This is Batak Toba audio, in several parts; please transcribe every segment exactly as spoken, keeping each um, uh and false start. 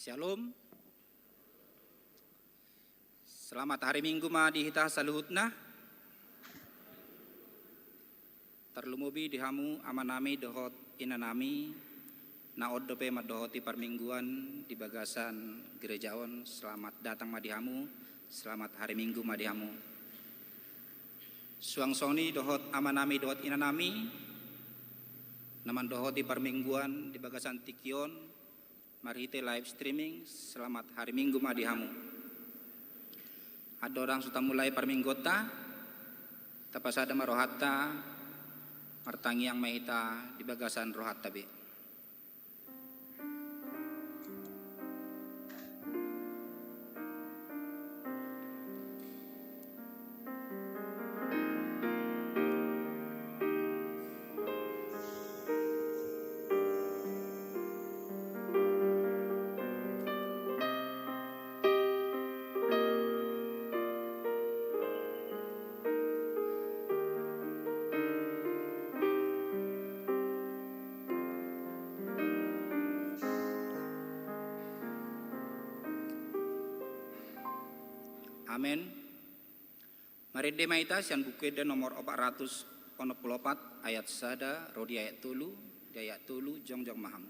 Shalom. Selamat hari Minggu ma di hita saluhutna. Tarlumobi di hamu amanami dohot inanami, na on dope mandohoti parmingguan di bagasan gereja on, selamat datang ma di hamu, selamat hari Minggu ma di hamu. Suang songon i dohot amanami dohot inanami, na mandohoti parmingguan di bagasan tingki on, marhite live streaming, selamat hari Minggu ma di hamu. Andorang so tamulai parmingguonta, tapasada ma rohanta, martangiang ma hita di bagasan rohanta be. Amen. Marende ma hita sian Buku Ende nomor opat ratus onom pulu opat, ayat sada ro di ayat tolu, di ayat tolu jongjong ma hamu.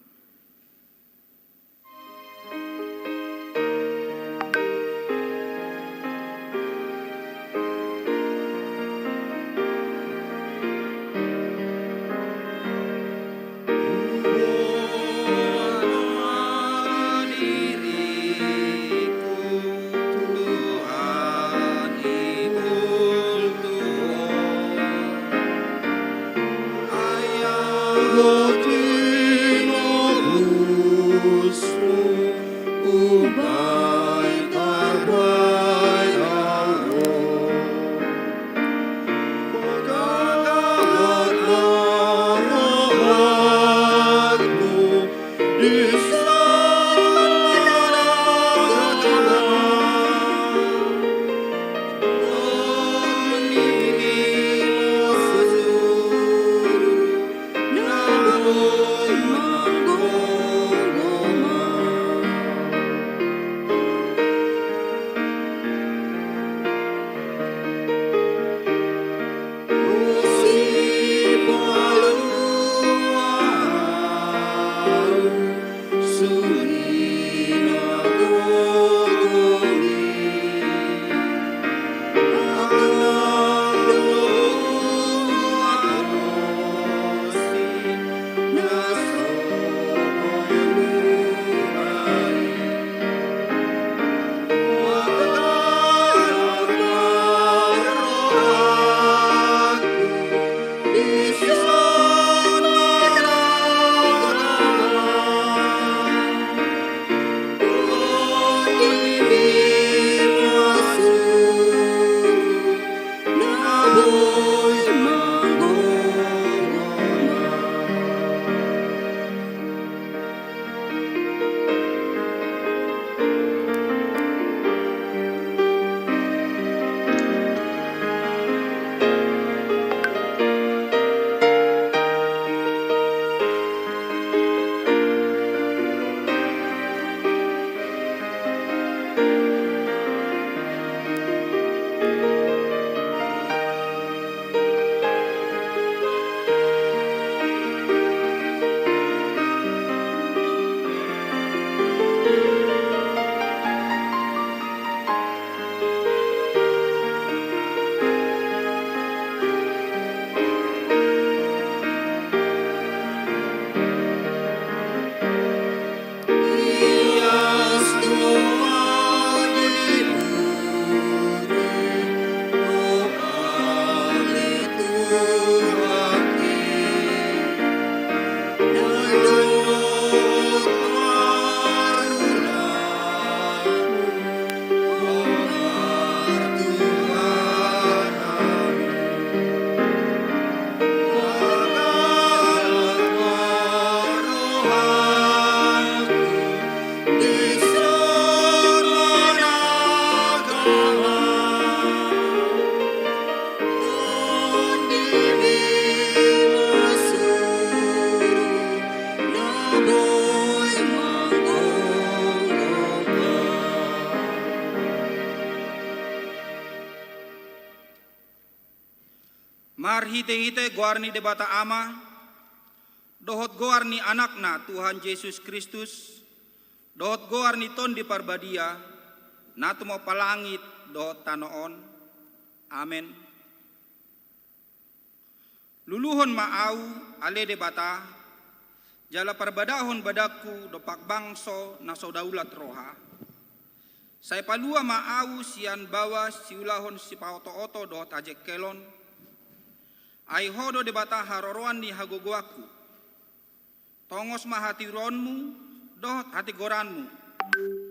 Marhitehite goar ni Debata Ama, dohot goar ni Anakna Tuhan Jesus Kristus, dohot goar ni Tondi Parbadia, na tumompa langit dohot tano on. Amen. Luluhon ma ahu, ale Debata, jala parbadahon badanku dompak bangso na so daulat roha. Sai palua ma ahu sian baoa siulahon sipaotooto dohot hajengkelon. Ai Ho do Debata haroroan ni hagogoonku. Tongos ma hatiuronmu dohot hatigoranmu,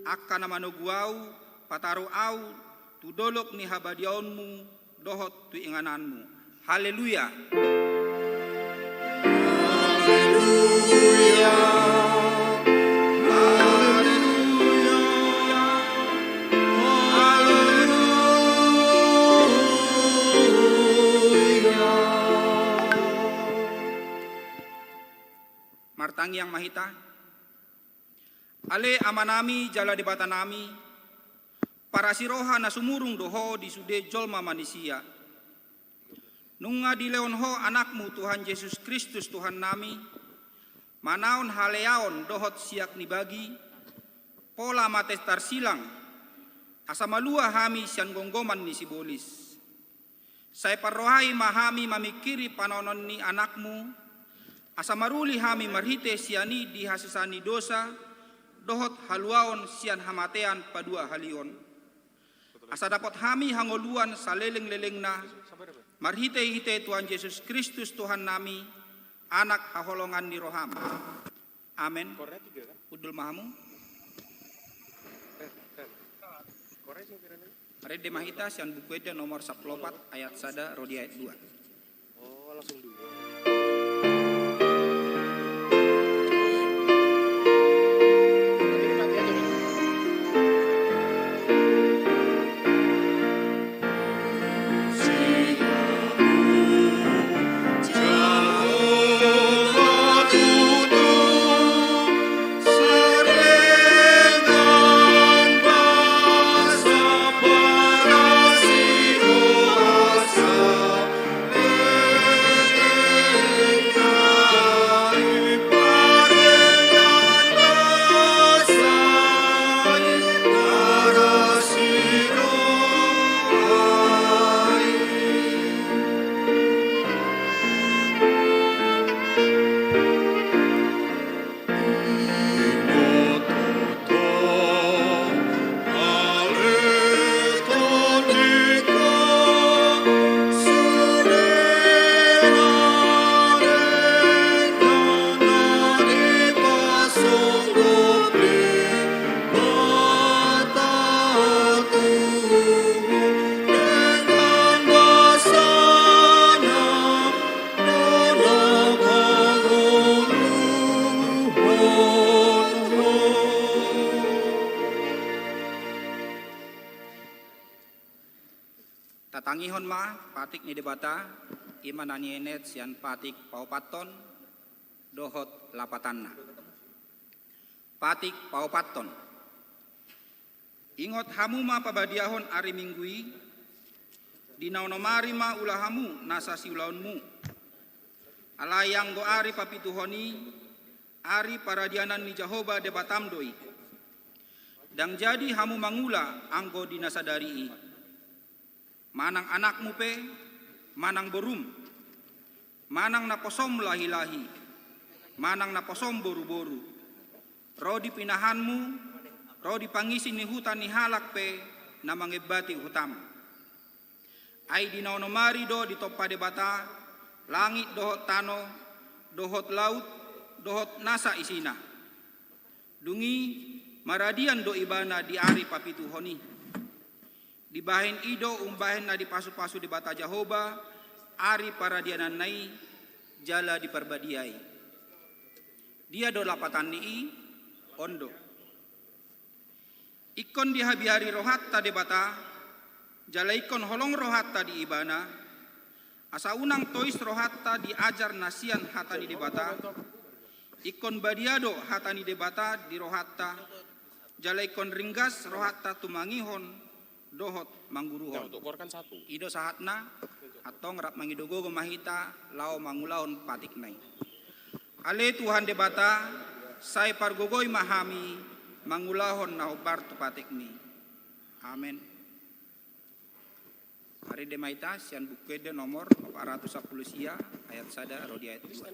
angka na manogu ahu, pataru ahu tu dolok ni habadiaonmu dohot tu ingananmu. Haleluya. Haleluya. Haleluya. Haleluya. Martangiang ma hita. Ale Amanami jala Debatanami, parasi roha na sumurung do Ho di sude jolma manisia. Nunga dilehon Ho Anakmu Tuhan Jesus Kristus Tuhannami, manaon haleaon dohot siak ni bagi, pola mate tarsilang, asa malua hami sian gomgoman ni sibolis. Sai parrohai ma hami mamingkiri panaonon ni Anakmu, asa maruli hami marhite sian i di hasesaan ni dosa, dohot haluaon sian hamatean paduahalihon. Asa dapot hami hangoluan salelenglelengna, marhitehite Tuhan Jesus Kristus Tuhannami, Anak haholongan ni roham. Amen. Kornya tiga, kan? Hundul ma hamu. Eh, eh. Kornya sing kira nih. Marende ma hita sian Buku Ende nomor sampulu opat ayat sada ro di ayat dua. Oh, langsung dua. Tatangihon ma patik ni Debata, i ma na nienet sian patik paopathon dohot lapatanna. Patik paopathon. Ingot hamu ma pabadiahon ari Minggu i, di na onom ari ma ula hamu nasa siulaonmu. Alai anggo ari papituhon i, ari paradianan ni Jahowa Debatam do i. Ndang jadi hamu mangula anggo di na sadari i. Manang anakmu pe, manang borum, manang naposom lahilahi, manang naposom boruboru, ro di pinahanmu, ro di pangisi ni huta ni halak pe na mangembati hutam. Ai di na onom ari do ditompa Debata langit dohot tano, dohot laut, dohot nasa isina. Dung i maradian do Ibana di ari papituhon i. Dibahen i do umbahen na dipasupasu Debata Jahowa ari paradiananna i jala diparbadiai. Dia do lapatan ni i? On do. Ingkon dihabiari rohanta Debata, jala ingkon holong rohanta di Ibana, asa unang tois rohanta di ajar na sian hata ni Debata. Ingkon badia do hata ni Debata di rohanta, jala ingkon ringgas rohanta tumangihon dohot mangguruhon. Nah, untuk korkan satu. I do sahatna. Antong rap mangido gogo ma hita laho mangulahon patikna i. Ale Tuhan Debata, sai pargogoi ma hami mangulahon na hombar tu patikmi. Amen. Marende ma hita sian Buku Ende nomor opat ratus sampulu sia, ayat sada ro di ayat dua.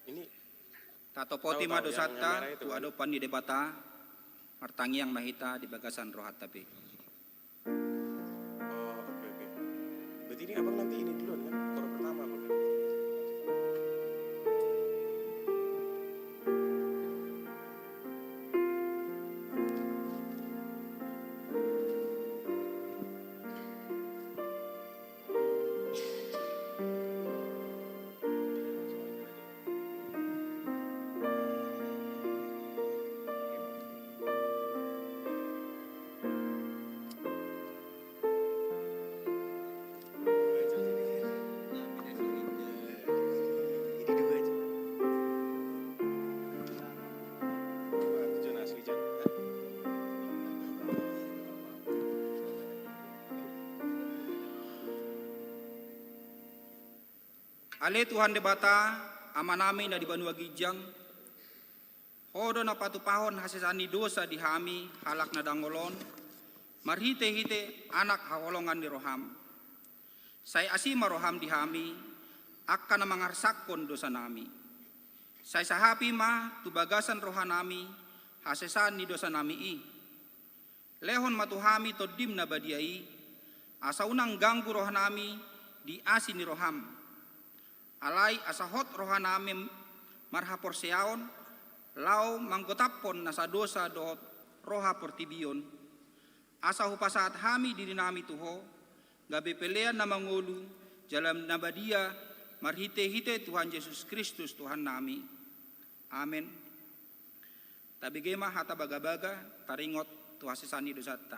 Ini Tatopoti ma dosanta tu adopan ni Debata. Martangiang ma hita di bagasan rohanta be. Oh, oke, oke. Berarti ini abang nanti ini duluan kan? Koor pertama abang kan? Ale Tuhan Debata, Amanami na di banua ginjang, Ho do na patupahon hasesaan ni dosa di hami halak na dangol on, marhitehite Anak haholongan ni roham. Sai asi ma roham di hami, angka na mangarsakkon dosanami. Sai sahapi ma tu bagasan rohanami hasesaan ni dosanami i. Lehon ma tu hami Tondim na badia i, asa unang ganggu rohanami di asi ni roham. Alai asa hot rohanami marhaporseaon, laho manggotaphon nasa dosa dohot roha portibi on. Asa hupasahat hami dirinami tu Ho, gabe pelean na mangolu jala na badia, marhitehite Tuhan Jesus Kristus Tuhannami. Amen. Tabege ma hata bagabaga taringot tu hasesaan ni dosanta.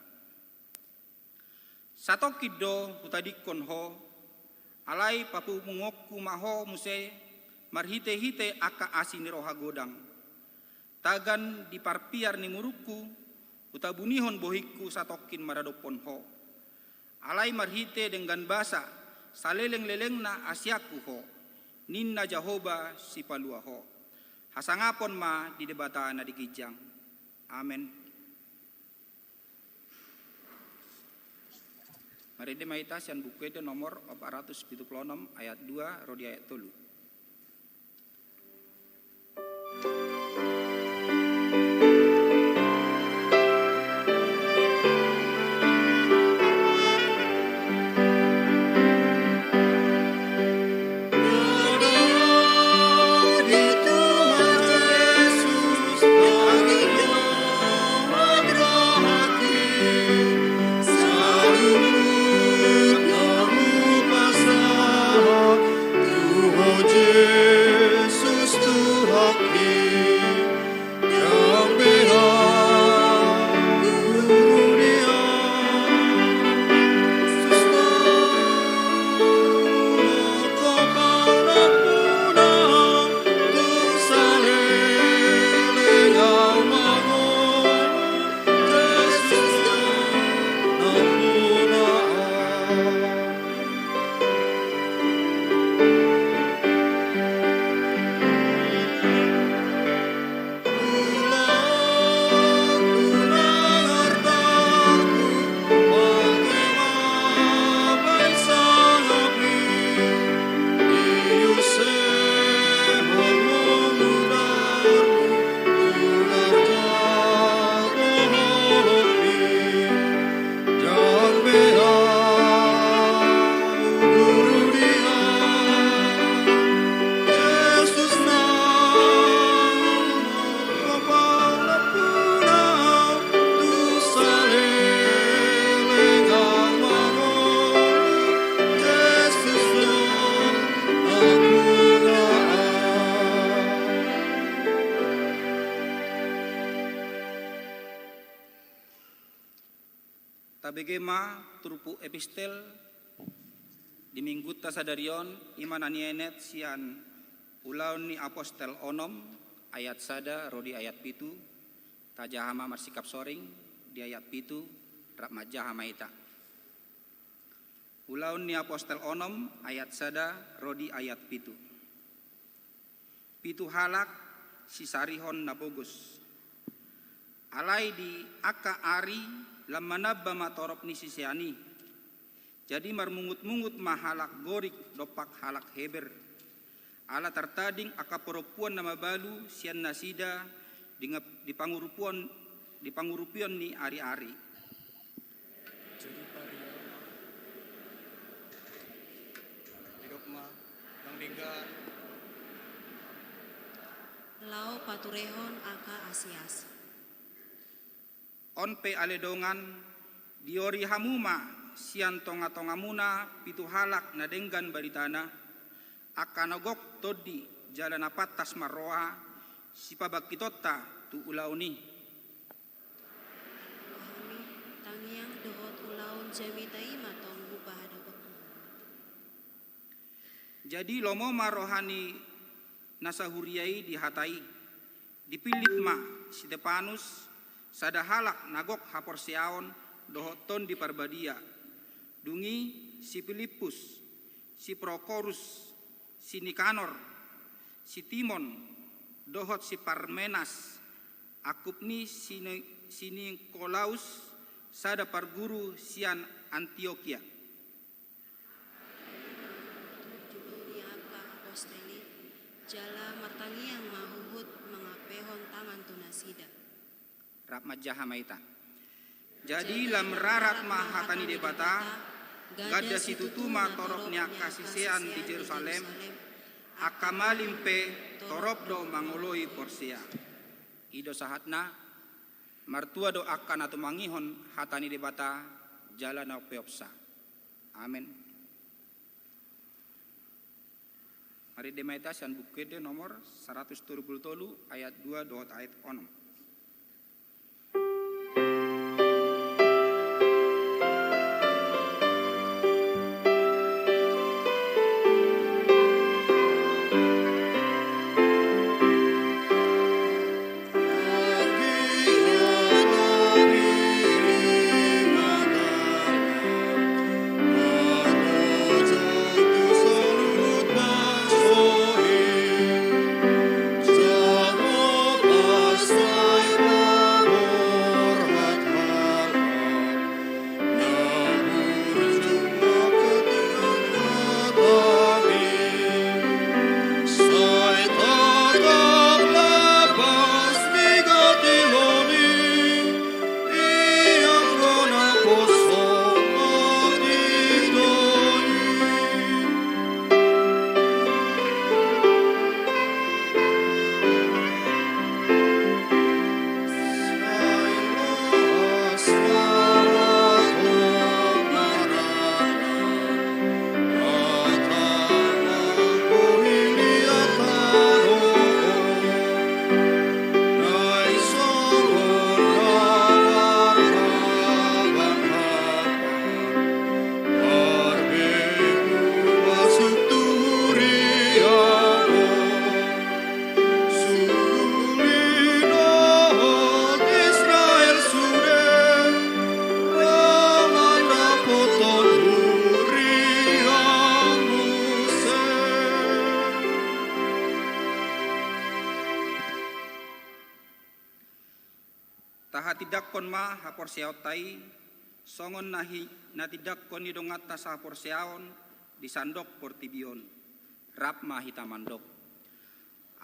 Satongkin do hutadingkon Ho, alai papunguonku ma Ho muse marhitehite angka asi ni roha godang. Tagan di parpiar ni murungku, hutabunihon bohingku satongkin maradophon Ho. Alai marhite denggan basa salelenglelengna asianku Ho, ninna Jahowa Sipalua Ho. Hasangapon ma di Debata na di ginjang. Amen. Marende ma hita sian Buku Ende nomor opat ratus pitu pulu onom, ayat dua ro di ayat tolu. Tabege ma turpuk epistel di minggunta sadari on, i ma na nienet sian Ulaon ni Apostel onom, ayat sada ro di ayat pitu. Tajaha ma marsikap soring di ayat pitu, rap manjaha ma hita. Ulaon ni Apostel onom, ayat sada ro di ayat pitu. Pitu halak sisarihon na pogos. Alai di angka ari lam manamba ma torop ni sisean i. Jadi marmungutmungut ma halak Gorik dompak halak Heber. Ala tartading angka parompuan na mabalu sian nasida di nge-, di pangurupion, di pangurupion ni ariari. Jadi pariama. Didok ma, dang denggan. Laho paturehon angka asiasi. On pe ale dongan, diori hamu ma sian tongatongamuna pitu halak na denggan baritana, angka na gok tondi jala na pantas marroha, sipabangkitonta tu ulaon i. Hami, tangiang dohot ulaon jamita i ma tong hupahadapot. Jadi lomo ma roha ni na sahuria i di hata i. Dipillit ma si Stepanus, sada halak na gok haporseaon dohot Tondi Parbadia. Dung i si Pilippus, si Prokorus, si Nikanor, si Timon, dohot si Parmenas, angkup ni si Ni-, si Nikolaus, sada parguru sian Antiokia. Jolo ni angka apostel i, jala martangiang ma huhut mangampehon tangan tu nasida. Rap manjaha ma hita. Jadi lam rarat ma hata ni Debata, ganda situtu ma torop ni angka sisean di Jerusalem, angka malim pe torop do mangoloi porsea. I do sahatna. Martua do angka na tumangihon hata ni Debata jala na umpeopsa. Amen. Marende ma hita sian Buku Ende nomor saratus tolu pulu tolu, ayat dua dohot ayat onom. Tahatindangkon ma haporseaonta i, songon na hi-, na tindangkon ni donganta sahaporseaon di sandok portibi on. Rap ma hita mandok.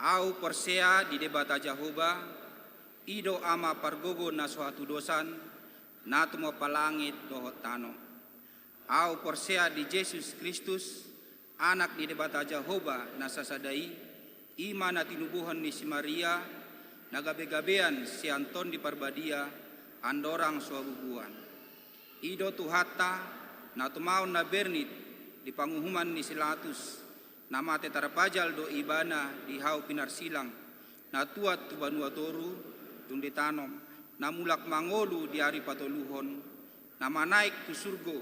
Ahu porsea di Debata Jahowa, i do Ama pargogo na so hatudosan, na tumompa langit dohot tano. Ahu porsea di Jesus Kristus, Anak ni Debata Jahowa na sasada i, i ma na tinubuhon ni si Maria, na gabegabean sian Tondi Parbadia, andorang so habubuhan. I do Tuhanta, na tumaon na bernit di panguhuman ni si Latus, na mate tarpajal do Ibana di hau pinarsilang, na tuat tu banua toru, dung ditanom, na mulak mangolu di ari patoluhon, na manaek tu surgo,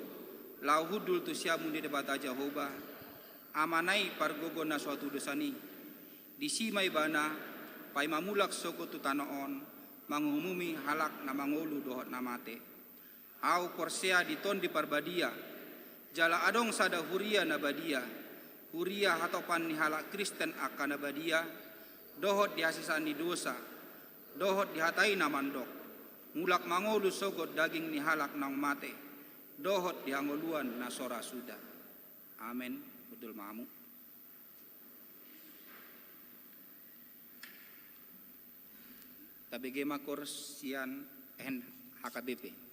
laho hundul tu siamun ni Debata Jahowa, Amana i pargogo na so hatudosan i. Disi ma ibana paima mulak sogot tu tano on, manguhumumi halak na mangolu dohot na mate. Ahu porsea di Tondi Parbadia, jala adong sada huria na badia, huria hatopan ni halak Kristen angka na badia, dohot di hasesaan ni dosa, dohot di hata i na mandok, mulak mangolu sogot daging ni halak naung mate, dohot di hangoluan na so ra suda. Amen. Hundul ma hamu. Tabege ma kor sian N H K B P.